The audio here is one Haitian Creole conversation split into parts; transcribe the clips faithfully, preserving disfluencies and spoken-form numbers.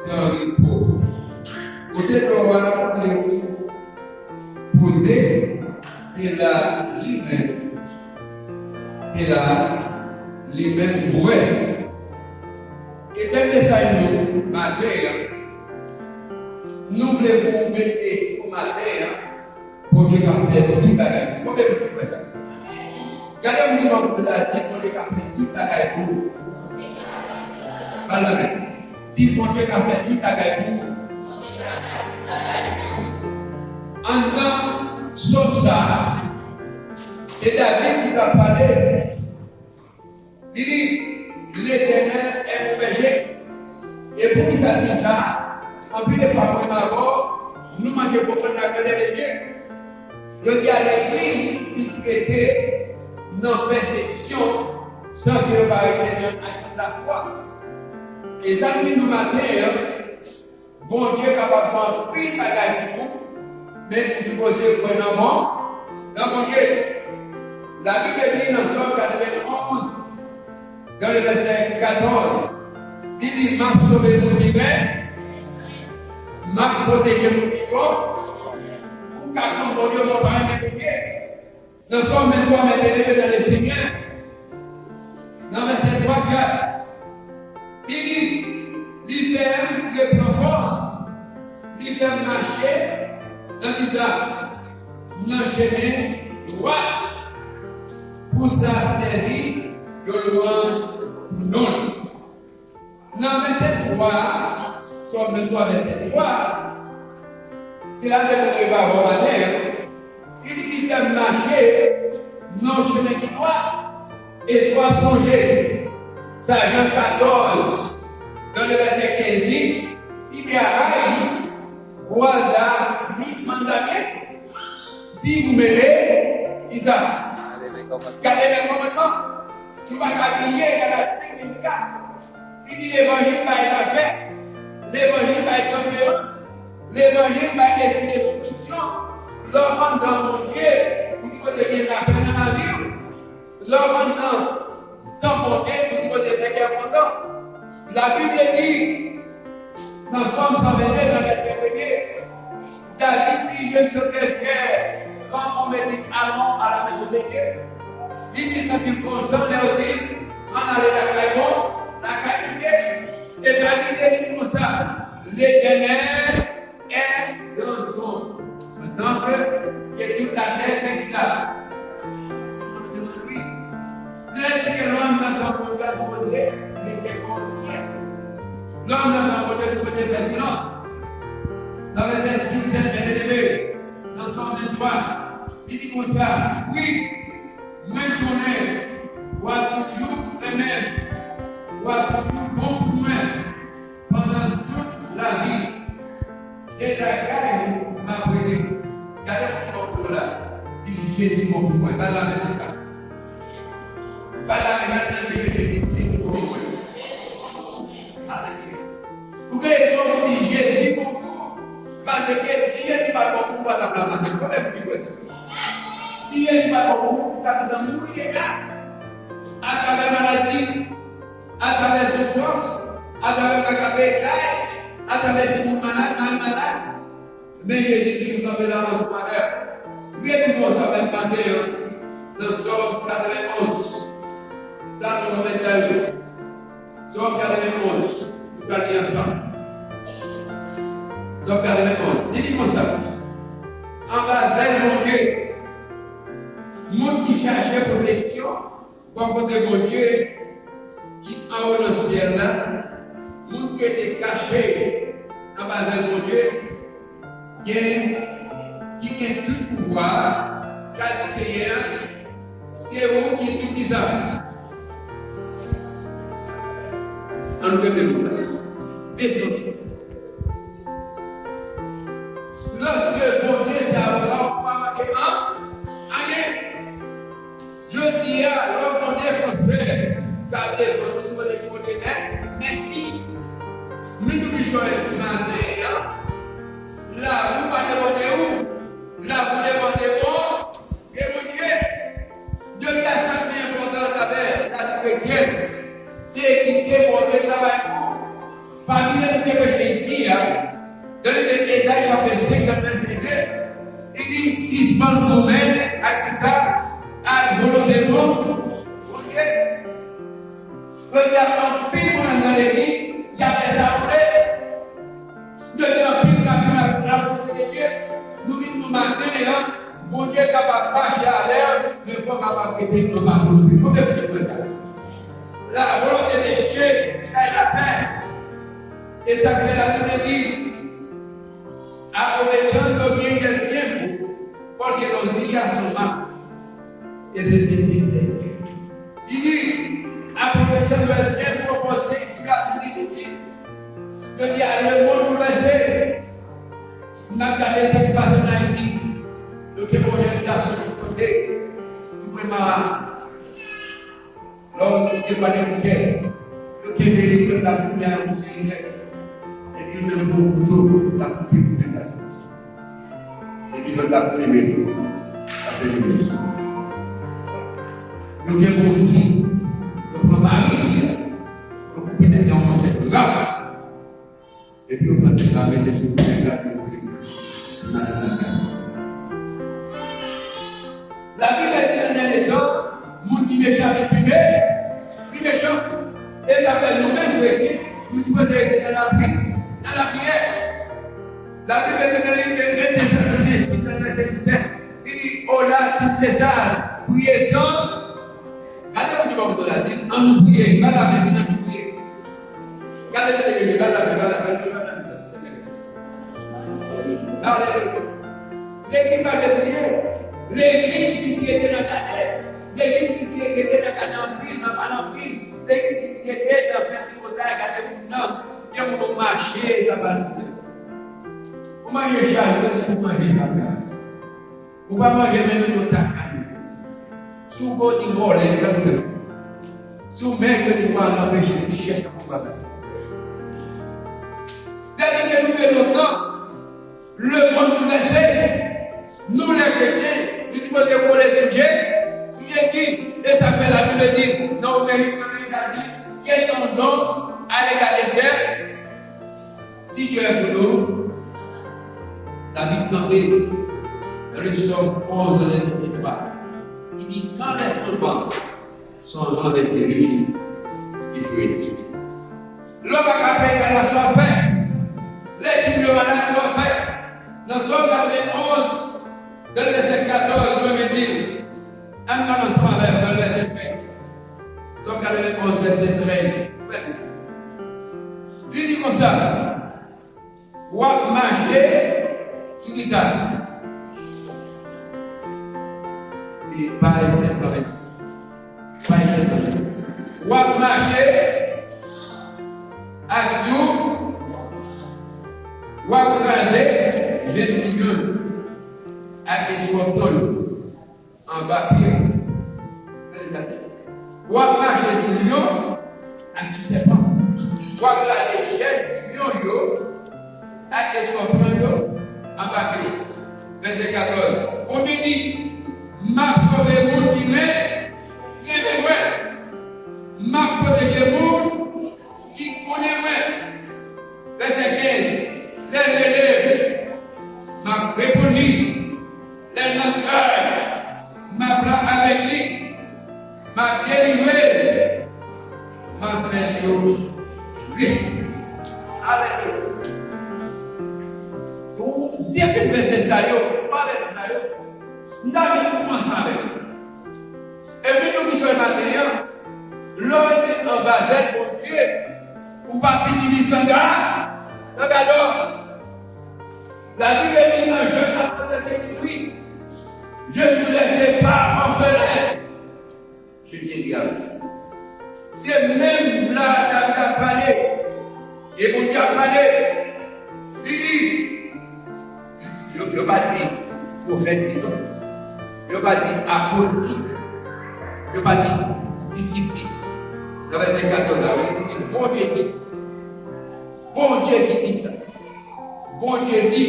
nan repo. Kote dlo a te poze, se la li menm. Se la li menm bwè. E tèm mesaj nou maten an, nou vle pou w mete sou maten an, Bondye ka fè tout bagay. Konbyen moun ki kwè sa? Gade moun ki bò kote la, di, Bondye ka fè tout bagay pou ou. Ba l lamen. Di, Bondye ka fè tout bagay pou ou. Anndan sòm sa a, se David ki t ap pale. Li di, L'Éternel est mon berger. E poukisa l di sa? Anpil de fwa, mwen menm avè w, nou manke konprann lagrandè de Dye. Jodi a, legliz plis rete nan pèsepsyon san ke yo pa rete nan akit lafwa. E sa m di nou maten an, Bondye kapab fè anpil bagay pou ou, men ou sipoze kwè nan Bon, nan Bondye. Labib di nan Sòm katrevenonz, dans le verset quatorze, li di, M ap sove moun ki vrè, m ap pwoteje moun ki bon. Ou ka konn Bondye, men w pa renmen Bondye. Nan Sòm venntwa, men byeneme dans le Seigneur, nan vèsè twa, kat, li di, li fè m repran fòs, li fè m mache nan kisa? Nan chemen dwat, pou sa sèvi de lwanj pou non l. Nan vèsè twa a, Sòm venntwa, vèsè twa a, se la ke mwen rive avè w maten an, li di, li fè m mache nan yon chemen ki dwat. E si w ap sonje, sa Jan katòz, nan le vèsè kenz di, Si Dieu a dit, guardez mes mandaments, si vous m'aimez, kisa? Gardez mes commandements. Nou pa ka bliye, gade senk vennkat. Li di levanjil bay lapè, levanjil bay tanperans, levanjil bay lespri de soumisyon. Lè w anndan Bondye, ou sipoze gen lapè nan lavi w. Lè w anndan tan Bondye, ou sipoze fè kè w kontan. Labib di, nan Sòm san vennde, nan vèsè premye, David di, Je ne serai fier quand on me dit, Allons à la maison de Dieu. Li di, santi l kontan lè yo di, Ann ale lakay bon, lakay Bondye. E David te di konsa, L'Éternel est dans son. Donk, ke tout la tè se kisa? Santi l. Se di ke lè w anndan tanp Bondye, mete kò w byen. Lè w anndan tanp Bondye, ou sipoze fè silans. Nan vèsè sis, sèt, byeneme, nan Sòm venntwa, li di konsa, Wi, men konnen, w ap toujou renmen m, w ap toujou bon pou mwen. Pandan tout lavi, se lakay ou m ap rete. Gade moun ki bò kote w la, di, Jezi bon pou mwen. Ba l lamen konsa. Ba l lamen, gade nan je Jezi, Jezi bon pou mwen. Alelouya. Ou gen rezon pou di Jezi bon pou ou. Paske si Jezi pa t bon pou ou, ou pa t ap la maten. Konbyen moun ki kwè sa? Si Jezi pa t bon pou ou, ou ta gentan mouri deja. Atravè maladi, atravè soufrans, atravè kaka peye kay, atravè timoun malad, mari malad. Men Jezi toujou kanpe la ansanm avè w. Vire pou nou ansanm avè m maten an, nan Sòm katrevenonz. Salm katrevenonz. Sòm katrevenonz. Nou pral li ansanm. Sòm katrevenonz. Li di konsa, Anba zèl Bondye, moun ki chache pwoteksyon, bò kote Bondye ki anwo nan syèl la, moun ki rete kache anba zèl Bondye, gen, ki gen tout pouvwa, ka di Senyè a, se ou ki tout kisa? An nou rete nou la. Defans. Lòske Bondye se avoka w, ou pa manke an, anyen. Jodi a, lè w gon defansè k ap defann ou, ou sipoze di Bondye mè-, mèsi. Nou tou ki chwazi maten an, lavi w pa depande ou, lavi w depande Bon-, de Bondye. Jodi a, sa k pi enpòtan atravè lavi kretyèn, se kite Bondye travay pou ou. Pa bliye nou te preche Ezayi chapit senkant, vèsè de, li di, sispann goumen ak kisa? Ak volonte Bon-, Bondye. Jodi a, anpil moun anndan legliz, y ap fè sa yo vle. Yo gen anpil lakou nan la volonte de Dye. Nou vin nou maten an, Bondye kapab mache avè w, men fò w kapab rete anba volonte. Konbyen moun ki kwè sa? La volonte de Dye ki bay lapè. E sa k fè Labib di, aprovechando bien el tiempo, porque los días son malos. Efesyen sis, sèt. Li di, aprovechando el tiempo, paske jou a difisil. Jodi a, lemonn boulvèse. M ap gade sa ki pase ann Ayiti. Yo te voye yon gason yon kote, li vrèman, lè w te pale koutè, yo kenbe li, yo t ap tounen ak yon seri nèg. Epi yo menm pran yon kouto, yo t ap koupe koutè gason. Epi yo t ap filme li, ap filme li. Yo kenbe yon fi, yo pran mari fi a, yo koupe tèt li ak yon manchèt rap. Epi yo pran tèt la, mete sou tèt la, yo vle nan lakay. Labib di nan dènye tan, moun ki mechan vin pi me-, pi mechan. E sa fè nou menm kretyen, nou sipoze rete nan lapri, nan lapriyè. Labib di nan Lit de Tesalonichen sis, nan vèsè disèt, li di, ola, si se sa, priye san Gade moun ki bò kote w la, di l, ann nou priye. Ba l lamen, di l, ann nou priye. Gade, gade, gade, ba l lamen, ba l lamen, ba l lamen. Alelouya. Legliz pa vle priye. Legliz plis rete nan gade. Legliz plis rete nan gade anpil, nan pale anpil. Legliz plis rete nan fè tripotay, gade moun nan. Gen moun ou mache, sa pa l. Ou manje chay, ou manje sa. Ou pa manje menm yon takay. Si w gwo, di vòlè, li pa vle. Si w mèg, yo di w al nan peche, li chèche pou bagay. Dènye ke nou rive lontan, lemonn boulvèse. Nou, lè kretyen, nou sipoze kole sou Je-, sou Jezi. E sa fè Labib di, nan Ome uit, nan Ome uit, li di, quel don à l'égard des siens, si Dieu est pour nous, David kanpe nan le Psaume onze, nan le verset trois. Li di, quand les fondements sont renversés, le juste y peut espérer. Lè w pa ka peye malad, sa w fè. Lè timoun yo malad, sa w fè. Nan Sòm katrevenn onz, nan vèsè katòz, nou renmen di l. Ann li ansanm avè m, nan vèsè trèz. Sòm katrevenn onz, vèsè trèz. Li di konsa, w ap mache sou kisa? Se paj sèt san vennsis. Paj sèt san vennsis. W ap mache ak sou, w ap kraze jèn ti lyon ak eskòpyon yo anba pye w. Tande sa di. W ap mache sou lyon ak sou sèpan. W ap kraze jèn ti lyon yo ak eskòpyon yo anba pye w. Vèsè katòz. Bondye di, m ap sove moun ki ren-, renmen mwen. M ap pwoteje moun ki konnen mwen. Vèsè kenz. Lè l rele, m ap reponn li. Lè l nan tray, m ap la avèk li. M ap delivre l. M ap fè l yo rich. Alelouya. Ou depi vèsè sa yo, pa vèsè sa yo, m ta vin kòmanse avèk. Epi nou ki jwenn maten an, lè w rete anba zèl Bondye, ou pa pitimi sanga, sanga dòm. Labib di nan Jan katòz vèsè dizuit, je ne vous laisserai pas orphelins. Je viendrai à vous. Se menm la David ap pale. E Bondye ap pale. Li di, yo, yo pa di pwofèt di non. Yo pa di apot di. Yo pa di disip di. Nan vèsè katòz la, wi, li di, Bondye di. Bondye ki di sa. Bondye di,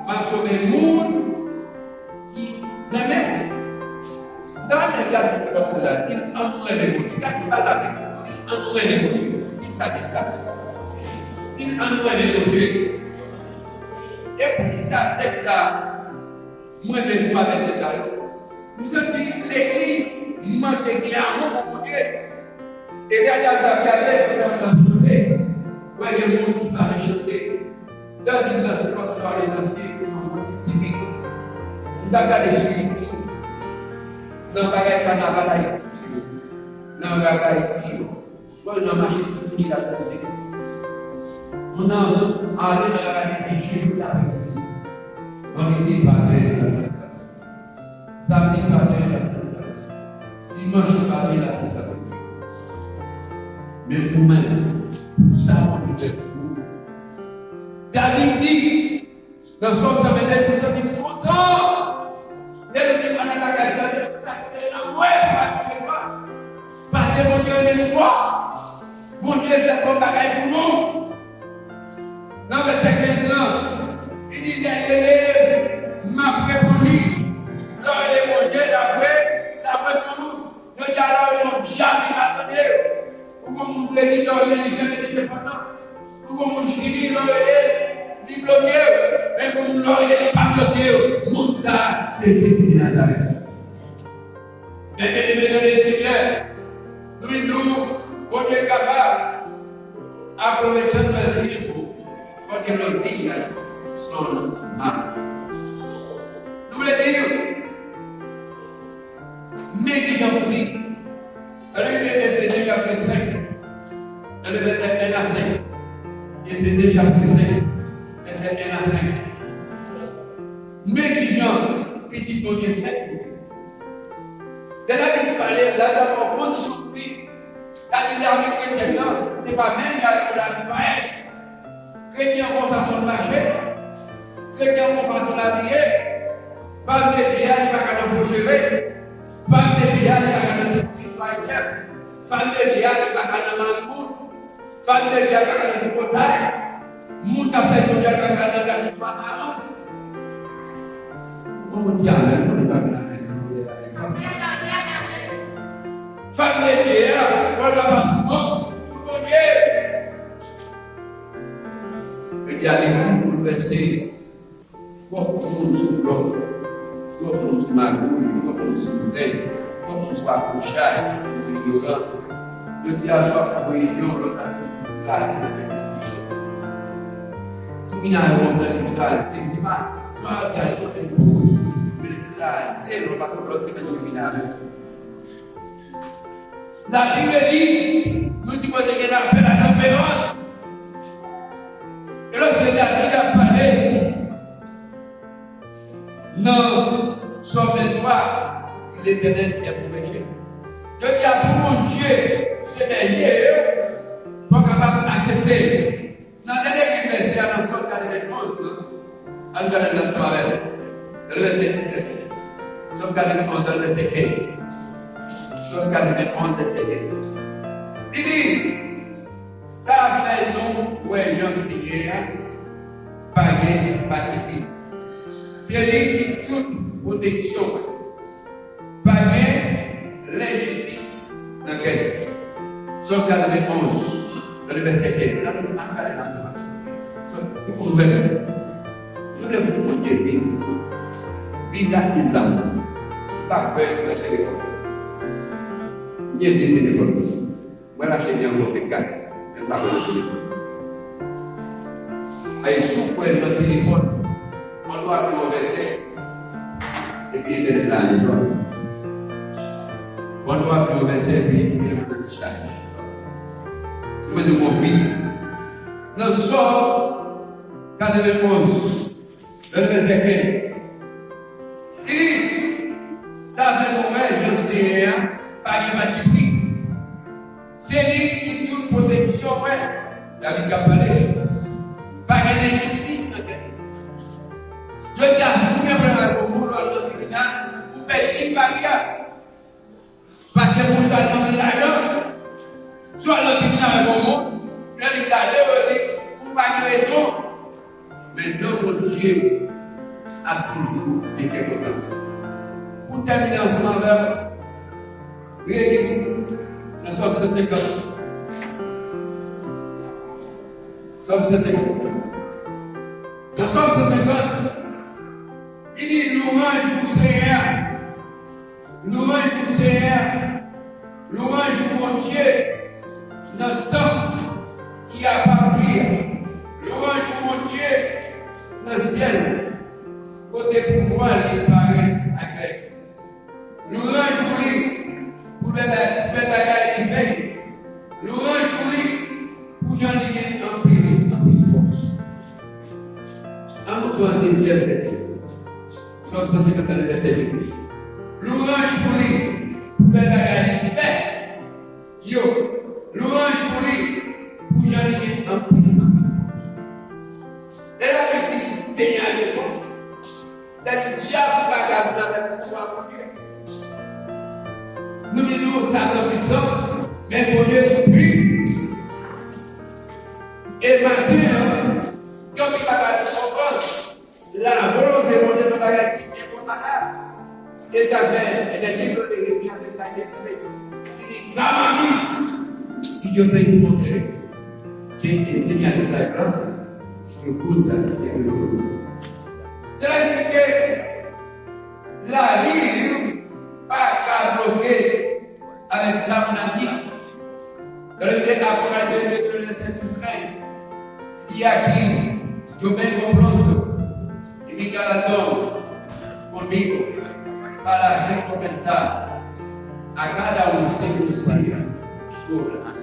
m ap sove moun ki renmen mwen. Dayè, gade pou lòt la, di l ann nou renmen Bondye. Gade pa la, di l ann nou renmen Bondye. Di l sa, di l sa. Di l ann nou renmen Bondye. Tèks sa, mwen menm, m avè se sa yo. M santi legliz manke gen amou pou Bondye. E gade, al gade, gade, pandan n ap chante, wè gen moun ki pa vle chante. Lè w di m danse, pandan w ale danse, ou nan moun ki timid. M t ap gade sou YouTube, nan bagay kanaval Ayiti yo, nan rara Ayiti yo. Bon, nan mache tout moun ap danse. Moun nan ale nan rara Ayiti, jodi a, vandredi pa gen. Samdi pa gen la prezans. Dimanch pa gen la prezans. Men ou menm, pou sa Bondye fè pou ou. David di, nan Sòm san vennde, nou santi m kontan. Lè nou te pral lakay sa, nou te nan mwen, pa gen pa. Paske Bondye renmen nou twòp. Bondye fè twòp bagay pou nou. Nan vèsè kenz lan, li di, lè l rele, m ap reponn li. Lè w rele Bondye, l ap re-, l ap reponn ou. Jodi a, lè w rele yon dyab, li pa tande. Ou gon moun rele, lè w rele, li fèmen telefòn nan. Ou gon moun chili, lè w rele, li bloke w. Men gon moun lè w rele, li pa bloke w. Moun sa, se Jezi de Nazarèt. Men byeneme nan Lesenyè, nou vin di w, Bondye kapab, akometan nan zye pou, kote lòt peyi a son mal. Nou vle di, men ki jan pou li. Ann li li Efezyen chapit senk, nan vèsè en a senk. Efezyen chapit senk, vèsè en a senk. Men ki jan pitit Bondye fèt pou li. Lè Labib pale, la dabò konn soufri, Labib la di lavi kretyèn nan, se pa menm jan avèk lavi payèn. Kretyen an gon fason l mache, kretyen an gon fason l abiye. Fanm de Dye a, li pa ka nan fo cheve. Fanm de Dye a, li pa ka nan ti bouton ayisyen. Fanm de Dye a, li pa ka nan marimoun. Fanm de Dye a pa ka nan tripotay. Moun k ap sèvi Bondye a pa ka nan gad sou aparans. Bon, bon, ti amèn, bon, li pa vin amèn, non, se pa sa. Fanm de Dye a, bon, la pa sou moun, sou Bondye. Bondye a li pou boulvèse. Twòp moun sou blòf, twòp moun sou magouy, twòp moun sou zen, twòp moun sou akouchay, sou inyorans. Jodi a, swa sou relijyon, lòt a kraze nan pèsekisyon. Tribinal yo kontan li kraze, se pa, se pa gade kontan li pou, men kraze, lòt pa lòt se nan tribinal yo. Labib di, nou sipoze gen lapè, latanperans. E lòske David ap pale nan Sòm venntwa, Letènèl est mon berger. Jodi a, pou Bondye se bèje, fò w kapab aksepte. Nan dènye vèsè a, nan Sòm katrevenn onz lan, ann gade l ansanm avè m. Nan vèsè disèt. Sòm katrevenn onz, nan vèsè kenz. Sòm katrevenn onz, vèsè kenz. Li di, sa fè nou wè jan Senyè a pa gen patipri. Se li ki tout pwoteksyon an. Pa gen lenjistis nan kè l. Sòm katrevenn onz, nan vèsè kenz. Ann, ann gade l ansanm. Sòm, nou konn wè. Nou lè pou Bondye vin. Vin asiz la. Pa kwè nan telefòn. Byen de telefòn. Mwen rache li ankò, te gad, men m pa konn li. Ay, si w kwè nan telefòn, pandan w ap li yon vèsè, epi entènèt la ale dwat. Pandan w ap li yon vèsè, epi li mete nan ti chaj. Ou bezwen konpli. Nan Sòm katrevenn onz, Vèsè kenz. Li di, sa fè nou wè jan Senyè a pa gen patipri. Se li ki tout pwoteksyon mwen. David k ap pale. Pa gen lenjistis nan kè l. Jodi a, si w gen pwoblèm avèk yon moun, w al nan tribinal, ou pèdi pari a. Paske moun sa nan lajan, swa lòt ki vin avèk yon moun, lè li gade w, yo di, ou pa gen rezon. Men non Bondye ap toujou gen kè kontan. Pou tèmine ansanm avè w, redi pou nan Sòm san senkant. Sòm san senkant. Nan Sòm san senkant, Lwanj pou Senyè a. Lwanj pou Senyè a. Lwanj pou Bondye nan tanp ki apa pou li a. Lwanj pou Bondye nan syèl la, kote pouvwa li parèt aklè. Lwanj pou li pou bèl, pou bèl bagay li fè. Lwanj pou li pou jan li gen anpil, anpil fòs. Ann nou pran dezyèm vèsè. Sòm san senkant vèsè de. Lwanj pou li pou bèl bagay li fè. Yo, lwanj pou li pou jan li gen anpil, anpil fòs. Lè Labib di Senyè a se fòs, sa di dyab pa ka vin avèk pouvwa Bondye. Nou di nou Satan pwisan, men Bondye tou pwisan. E maten an, yon ki pa ka konprann, lavolonte Bondye se yon bagay ki enkonpatib. E sa fè, e nan liv de Yeremi a, li di, Gama mi, si yo fè eskontre, ke Senyè de la gran, yo kouz la, e yo kouz. Sa vle di ke lavi pa ka bloke avèk sa moun ap di. Dans le Apocalypse de Genèse treize, il y a qui yo ben konprann yo. E ki galadon conmigo para recompensar a cada uno según su obra.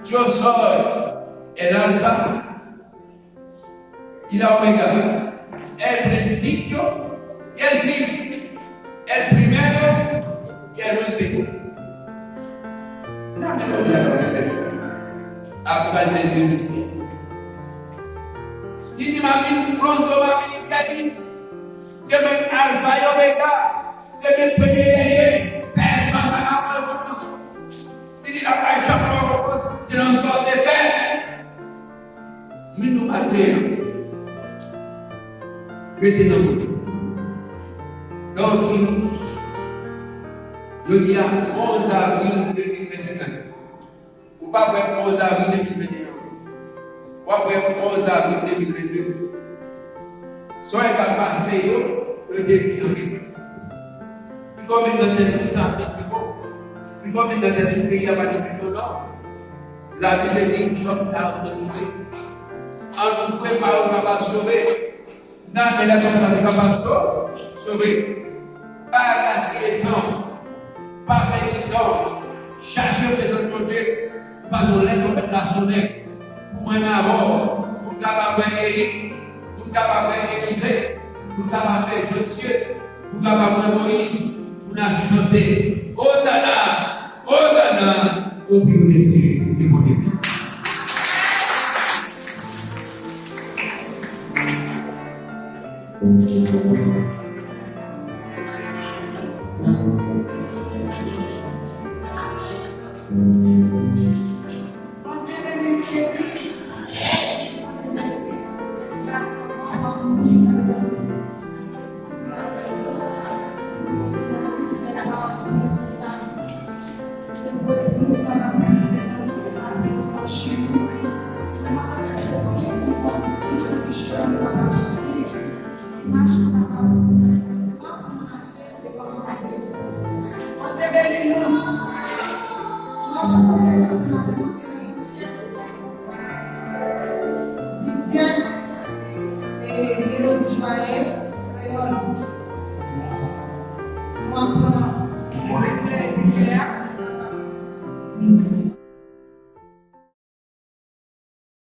Yo soy el alfa y la omega, el principio y el fin, el primero y el último. Apre, li di, m ap vini pwonto, m ap vini trè vit. Se mwen k Alfa e Omega, se mwen premye dènye, pèsonn pa ka pran rekonpans. Li di, l ap bay chanpyon rekonpans, se nan sa w te fè. Men nou maten an, rete nan Bondye. Donk, jodi a, onz avril de mil venteyen. Ou p ap wè onz avril de mil venteyen. W ap wè onz avril de mil vennde. Sa w ka pase yo, yo te vin anpil. Pi konbyen nan tèt nou sa ap vin pi wo? Pi konbyen nan tèt nou peyi a pa te pi wo non? Labib di, chòk sa a ap rive. An nou prepare w kapab sove. Nan men lè konbyen nan nou kapab so-, sove. Pa gaspiye tan. Pa pèdi tan. Chache prezans Bondye. Paske lè twonpèt la sonnen, pou mwen avè w, pou n kapab wè Eli, pou n kapab wè Elize, pou n kapab wè Jozye, pou n kapab wè Moyiz, pou n ap chante, Ozana, Ozana, o pi wo desye de Bondye. Bondye beni nou. Dizyèm, e, melodi jwaye, kreyòl. Nou ap pran refren, refren a.